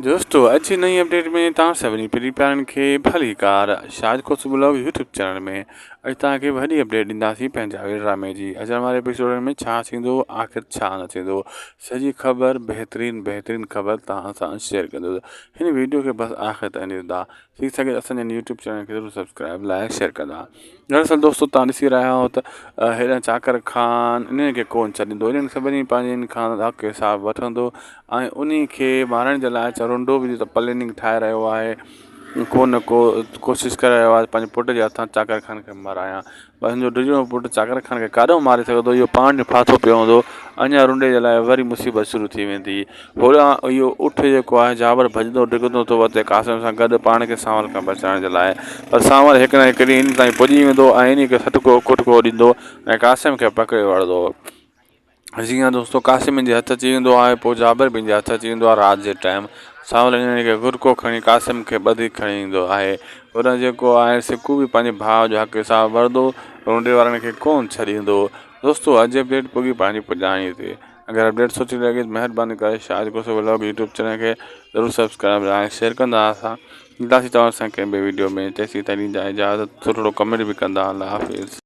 دوستو اڄ جي نئين اپڊيٽ ۾ توهان سڀني پرين پيارن کي ڀليڪار Shahid Khoso blog YouTube channel ۾ اڄ توهان کي وڏي اپڊيٽ ڏينداسين پنهنجا ڊرامي جي اچڻ واري ايپيسوڊ ۾ ڇا ٿيندو آخر ڇا نه ٿيندو سڄي خبر بهترين بهترين خبر توهان سان شيئر ڪندس هن ويڊيو کي بس آخر تائين ڏسندا ٿي سگهي ته اسان جي يوٽيوب چينل کي ضرور سبسڪرائب لائڪ شيئر ڪندا دراصل دوستو تان ڏسي رهيا آهيو ته هيڏانهن چاڪر خان انهن کي ڪون ڇڏيندو انهن سڀني پنهنجن کان حق حساب وٺندو ۽ انهي کي مارڻ جي لاء چرونڊو به ته پليننگ ٺاهي رهيو آهي ڪو نه ڪو ڪوشش ڪري رهيو آهي پنهنجي پٽ جي هٿان چاڪر خان کي مارايان پر هن جو ڊڄڻو پٽ چاڪر خان کي ڪاڏانهن ماري سگهندو اهو پاڻ ڦاٿو پيو هوندو اڃا رنڊي جي لاء وري مصيبت شروع ٿي ويندي هوڏانهن اهو اٺ جيڪو آهي جابر ڀڄندو ڊڪندو ٿو وتي قاسم سان گڏ پاڻ کي سانول کان بچائڻ جي لاء پر سانول هڪ نه هڪ ڏينهن ان تائين پڄي ويندو ۽ انهي کي سٽڪو ڪٽڪو ڏيندو ۽ قاسم کي پڪڙي وٺندو جيئن دوستو قاسم جي هٿ اچي ويندو آهي پوء جابر به جي هٿ اچي ويندو آهي رات جي ٽائيم سانول انهن کي گهرڪو کڻي قاسم کي ٻڌي کڻي ايندو آهي هوڏانهن جيڪو آهي سڪو به پنهنجي ڀاء جو حق حساب ورندو رونڊي وارن کي ڪونه ڇڏيندو دوستو اڄ اپڊيٽ پڳي پنهنجي پڄاڻي تي اگر اپڊيٽ سٺي لڳي ته مهرباني ڪري Shahid Khoso vlog YouTube channel کي ضرور سبسڪرائب لائڪ شيئر ڪندا اسان ملنداسين توهان سان ڪنهن ٻي ويڊيو ۾ تيسين تائين ڏيندا اجازت ٿورڙو ڪمينٽ به ڪندا الله حافظ.